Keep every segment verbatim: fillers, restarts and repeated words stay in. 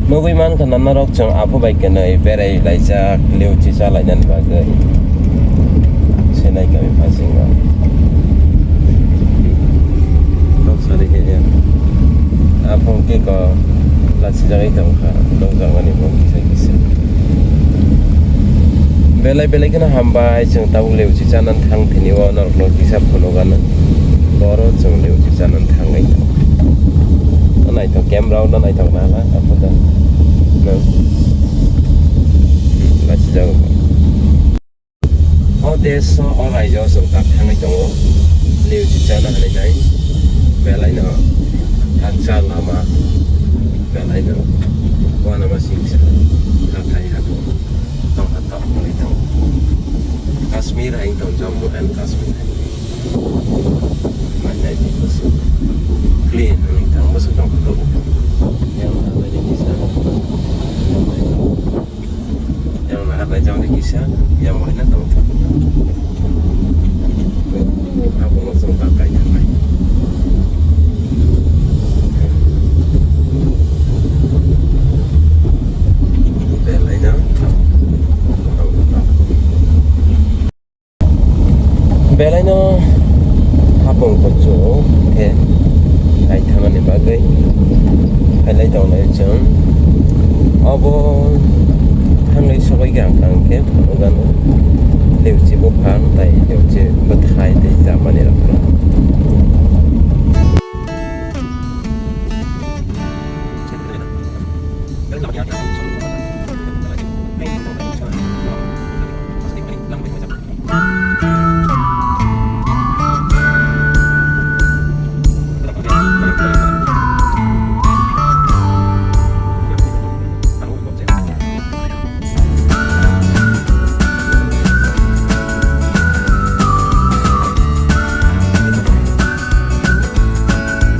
Nugwi mankha na norok chwng aphuru bai kwnwi berai laijak, liuchi cha lainani bagwi. Senai kami phasingo. Nok sari khe ya. Aphuru khe ko lachijagwi tongkha, nukjakmani bo kisa kisa. Belai belai kheno hambai, chwng tabuk liuchi chanani thang thini o norokno kisa phunukgano. Boro chwng liuchi chanani thangwi tongo. Naithok camera o naithok nana aphuru da. Nang. Lachijago. O desh o, o rajyo o chwng tak thangwi tongo. Liuchi chana hinwi nai. Belaino hakcha lama. Belaino uanama singsa. Hathai hathai. Tongkha tongmani tong. Kashmir hai tong, Jammu and Kashmir hai. Mai nai di bwswk. Clean wngwi tong bwswk tongkha tong. Yang hambai ni kisa. Yang naharnai jang di kisa. Yang wahina tong. Abono chwng tak kai thangnai. Belaino. Belaino hapung kuchuk khe kaithamani bagwi phailai tongnai chwng. Obo thangwi sogwi khe ang khe phunukgano liuchi buphang tai liuchi bwthai tei chamani rokno.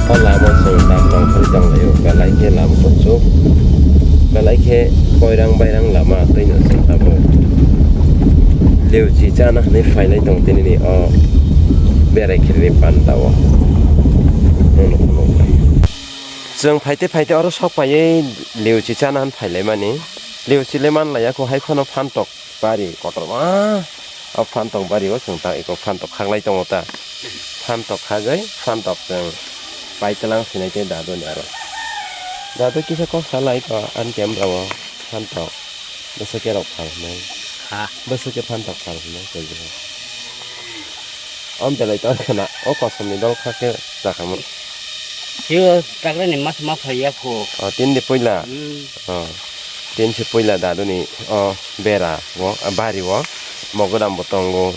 O lama chwng tak tongthokgwi tonglaio, belai khe lama kuchuk, belai khe koirang bairang lama twino chwng tabuk liuchi chana hinwi phailai tong tinini o berai khirni panda o. Chwng phaite phaite oro sok paiwi liuchi chana hinwi phailaimani. Liuchi le manlaiya kho hai phano phantok. Bari kotorma. O phantok bari o chwng ta eko phantok khaklai tongo ta. Phantok khagwi phantok chwng paitwlang sinai tei daduni aro. Dadu kisa kok salai ko ani camera o phantok. Bwswk khe rok phal hwnwi. Ha. Bwswk khe phantok phal hwnwi tei. O belai tor khna o kosom ni dol kha khe chakhamu. Yo tagra ni mas ma phai ya pho. O tin di puila. Hmm. O, tin se puila daduni o bera o, a, bari o mogodam bo tongo,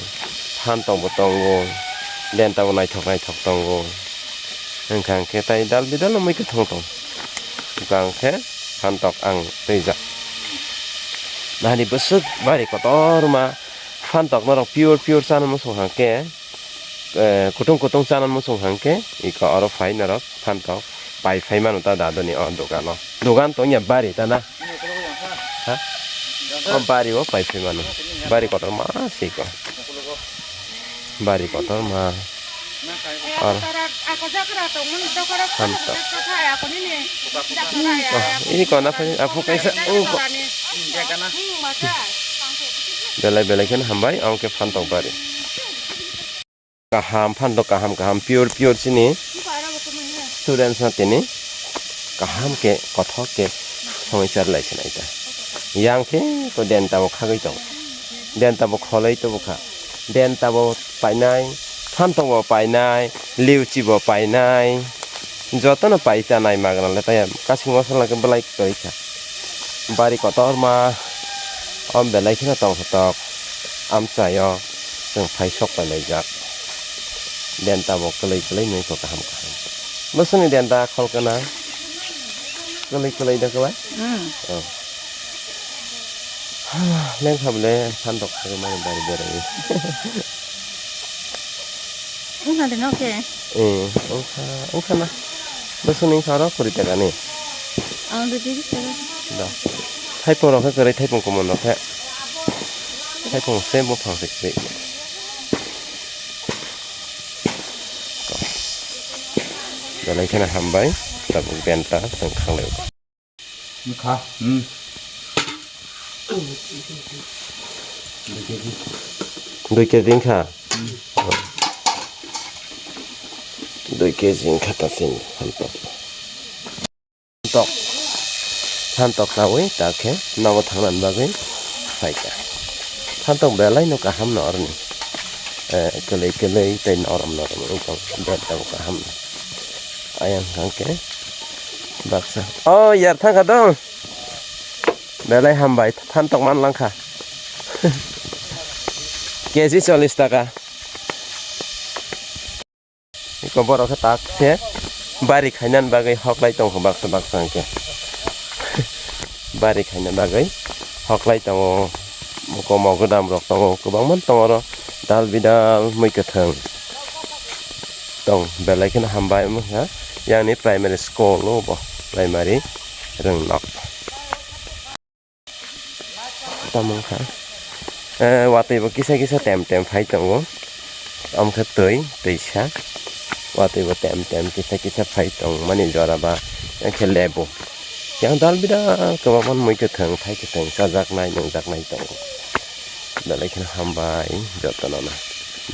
phantok bo tongo, denta bo naithok naithok tongo. Wngkha hwnkhe tai dal bidal no mui kwthwng tong. Wngkha hwnkhe phantok ang twijak. Nahani bwswk bari kotorma phantok norok pure pure chana muchung hwnkhe. Eh, kutung kutung chana muchung hwnkhe iko oro phai norok phantok pai phai mano ta daduni o dogano. Dogan to wngya bari ta na? Ha? O bari o pai phai mano. Bari kotor ma se iko. Bari kotor ma. Or. Phantok. Oh, iko na phai, aphuk kaisa, oh, ko. Belai belai khen hambai, ang khe phantok bari. Kaham phantok kaham kaham pure pure chini students no tini kaham khe kothok khe songwi charlai sinai ta. Yang khe ko denta bo khagwi tong. Denta bo kholoi to bwkha. Denta bo painai, phantok bo painai, liuchi bo painai. Jotono pai chanai magna le taya kasing mosola khe belai kwrwi kha. Bari kotorma o belai kheno tongthotok amchaio chwng phai sok pai laijak. Denta bo kwlwi kwlwi nwi kho kaham kaham. Bwswkni denta khol kana kwlwi kwlwi da kwlai? Hmm. Oh. Lengkha bole phantok khe mani bari berai. Wngkha de no khe? Eh, wngkha, wngkha na. Bwswkni wngkha oro kuri taka ni. Ang do tiris taka. Da. Thaipung rok khe kwrwi, thaipung kumun rok khe. Thaipung se buphang se kwrwi. Belai kheno hambai, tabuk benta chwng khanglai. Wngkha, hmm. Dui kg wngkha? Hmm. Dui kg wngkha ta chini phantok. Phantok. Phantok nawi ta khe nogo thangna bagwi phaikha. Phantok belai no kaham no oroni. Eh, kwlwi kwlwi tei norom norom wngkha, bed tabuk kaham. Ayang hwnkha khe baksa. Oh, yar thangkha dong. Belai hambai, phantok man langkha. K G chollish taka. Iko borok khe tak khe bari khainani bagwi hoklai tongkha baksa baksa hwnkhe. Bari khaina bagwi hoklai tongo. Komo gwdam rok tongo, kwbangma tongo oro dal bidal mui kwthwng tong belai kheno hambai wngkha. Yang ni primary school o bo, primary rwngnok. Tamo wngkha. Eh, watwi bo kisa kisa tem tem phai tongo. Omo khe twi, twisa. Watwi bo tem tem kisa kisa phai tongmani jora ba, eh, khe lebu. Yang dal bidal kwbangma mui kwthwng, phai kwthwng chajaknai, nungjaknai tongo. Belai kheno hambai jotono no.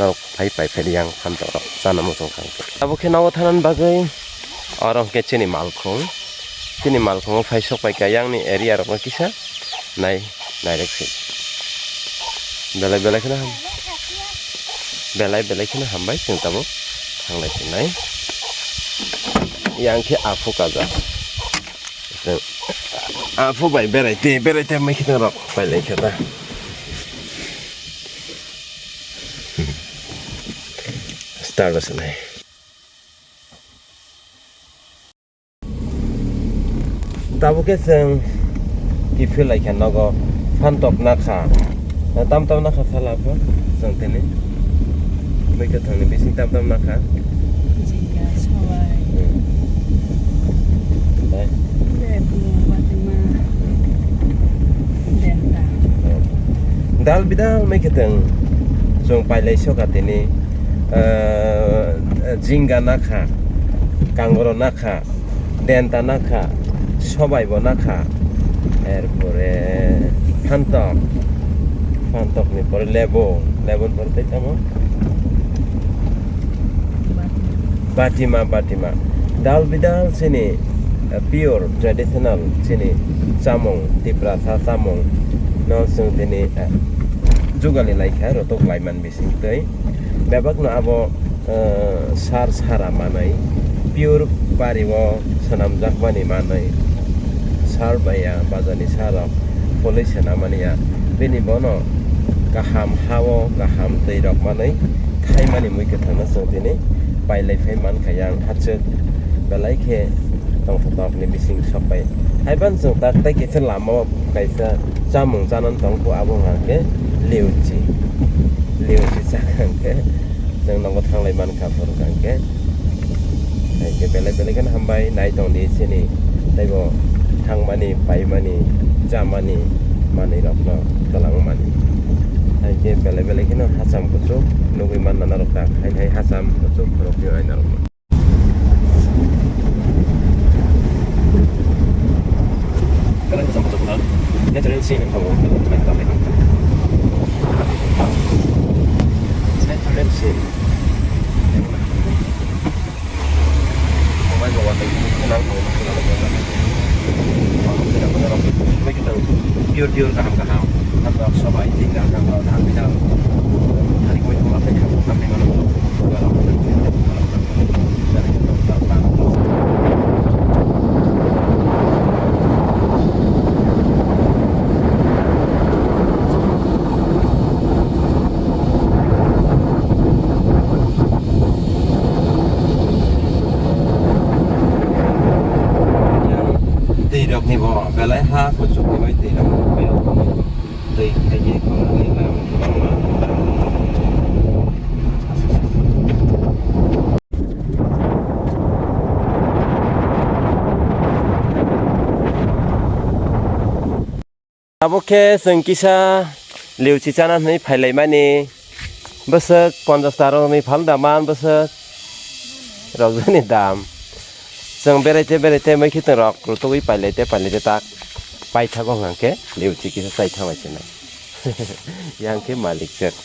Norok phai pai phai yang phantok rok chana muchung kha. Abo khe nogo thanani bagwi oro hwnkhe chini malkhung. Chini malkhungo phai sok pai kha yang ni area rok no kisa nai, nai rek se. Belai belai kheno ham-, belai belai kheno hambai chwng tabuk thanglai sinai. Yang khe aphuk kaja. Aphuk bai berai te, berai te mai kheno rok pai lai khe ta. Start o sinai. Tabuk khe chwng kiphil lai kha nogo phantok nakha. Tam tam nakha sala pho chwng tini. Mui kwthwng ni bising tam tam nakha. Jiya, sawai. Hmm. Dai. Lebu, batima. Hmm. Denta. Hmm. Dal bidal mui kwthwng chwng pailai soka tini. Eh, jingga nakha, kangoro nakha, denta nakha, sobai bo nakha, erpore phantok, phantok ni pore lebu, lebu ni pore tei tamo? Batima, batima. Dal bidal chini, eh, pure traditional chini chamung, Tiprasa chamung no chwng tini, eh, jugali lai kha, rotok lai man bising twi. Bebak no abo, eh, sar sara manwi, pure bari o swnamjakmani manwi, sar bai ya, bajani sar rok pholwi swnamani ya. Bini bono kaham ha o, kaham twi rok manwi thaimani mui kwthang no chwng tini pailai phai man kha yang hachwk belai khe tongthotok ni bising sok pai. Haiban chwng tak tai kisa lama o kaisa chamung chanani tong kho, abo hwnkha khe liuchi. Liuchi chakha hwnkhe chwng nogo thanglai man kha phuru hwnkhe. Hai khe belai belai kheno hambai nai tong di chini tei bo thangmani, paimani, chamani manwi rokno twlang mani. Hai khe belai belai kheno hacham kuchuk nugwi man nana rok tak hai hai hacham kuchuk khoroknwi aina rokno. Natural scene. Natural scene. Pure, pure, kaham, kaham. Sobai, tinggal, kaham, kaham. Twi rok ni bo belai ha kuchuk ni bai twi rok. Twi khaidi khoroknwi lam kwbangma. Abo khe chwng kisa liuchi chana hwnwi phailaimani. Bwswk ponchash tarokni phal da man bwswk rokjani dam. Chwng beraite beraite mai khitwng rok rutugwi pailaite pailaite tak paithago hwnkhe liuchi kisa chai thanglaisina. Yang khe malik chwng.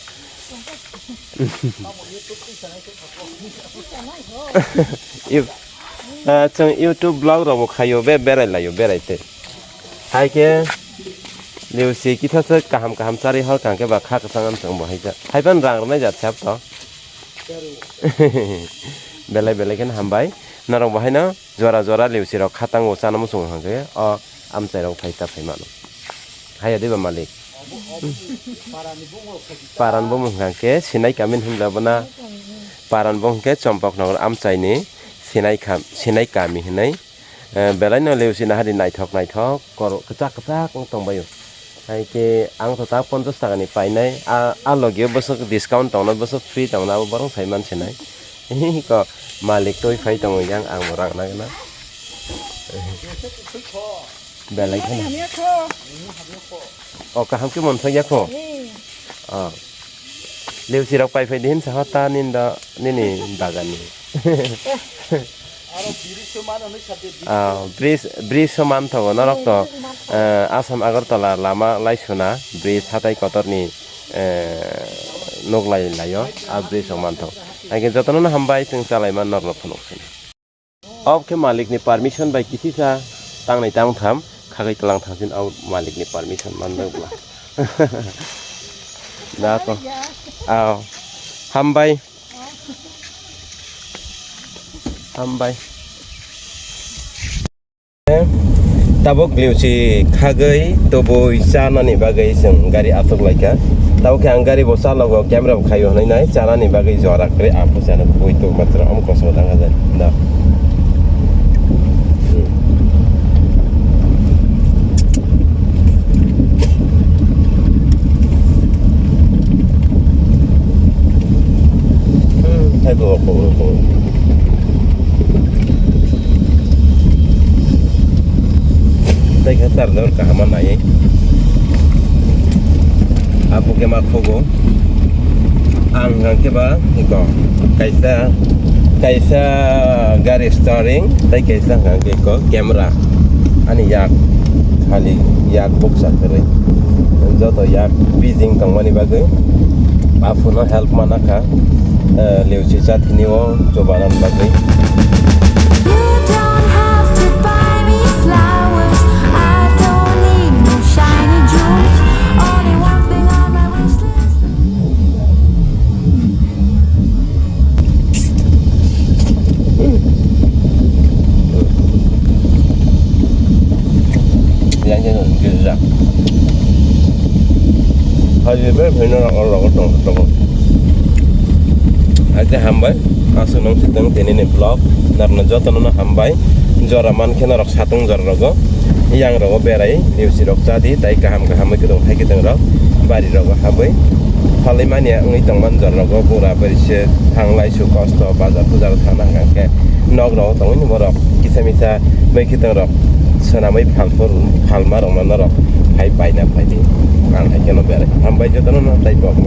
You-, ah, chwng YouTube vlog rokbo khaio be berai laio beraite. Hai khe liuchi kisa se kaham kaham chari hor kang khe ba kha kwchang am chwng bo hai jak. Hai ban rang rwnai jat sap to. Belai belai khe hambai. Norok bo haino jora jora liuchi rok kha tango chana muchung hwnkhe o amchai rok phai ta phai mano. Haiya diba malik. Paran bumung hwnkhe sinai kami hinla bana. Paran bo hwnkhe Chompok Nagar amchai ni sinai kham-, sinai kami hinai. Eh, belai no liuchi nahari naithok naithok kor kwchak kwchak wng tongbaio. Hai khe ang to ta ponchash taka ni painai, a, a logio bwswk discount tongna, bwswk free tongna, abo borok sai mansinai. Ko malik twi phai tongo yang, ang bo rang nagna. Belai kheno. O kaham khe monthok ya kho. O. Liuchi rok pai phai di hinsa hota ninda nini bagani. Aro bridge o mano hinwi sadi. Ah, bridge, bridge o man thogo norok to, eh, Assam Agartala lama laisuna bridge hatai kotorni, eh, nok lai laio, a bridge o man thogo. Hai khe jotono no hambai chwng chalai man norok phunuk sini. Ob khe malik ni permission bai kisisa tangnai tang tham, khagwi tlang thangsin ob malik ni permission man bla. Da to. Aw. Hambai. Hambai. Tabuk liuchi khagwi tubui chanani bagwi chwng gari aswk laikha. Tabuk khe ang gari bo chalogo, camera bo khaio hwnwi nai, chanani bagwi jora kwrwi ang phuchano kubui tuk matra omo kosom tangkha da. Hmm. Hmm, hai bo, bo, bo, bo. Tei khe charger kaham ma nai. Abo khe ma khogo. Ang hwnkhe ba iko kaisa, kaisa gari steering tei kaisa hwnkhe iko camera. Ani yak khali yak bukcha kwrwi. Joto yak busy tongmani bagwi aphuru no help mana kha, eh, liuchi chathini o chubanan bagwi. You don't have to buy me flowers. I don't need no shiny jewels. Only one thing on my wish list. Yang yang yang. Haji be bhino rok oro rogo tong tong. Aje hambai, aswk nung sitwng tini ni vlog, narwkno jotono no hambai, jora mankhe norok satung jora rogo, yang rogo berai, liuchi rok chadi, tai kaham kaham bai kwdwng hai kwdwng rok, bari rogo habwi, phalwi manya wngwi tongman jora rogo, bura bari se thanglai su kosto, bazar pujar thangna hwnkhe, nok rogo tongwi borok kisa misa bai kwdwng rok swnamwi phalphur phalma rokno norok hai paina phaidi, ang hai kheno berai, hambai jotono no tai bok.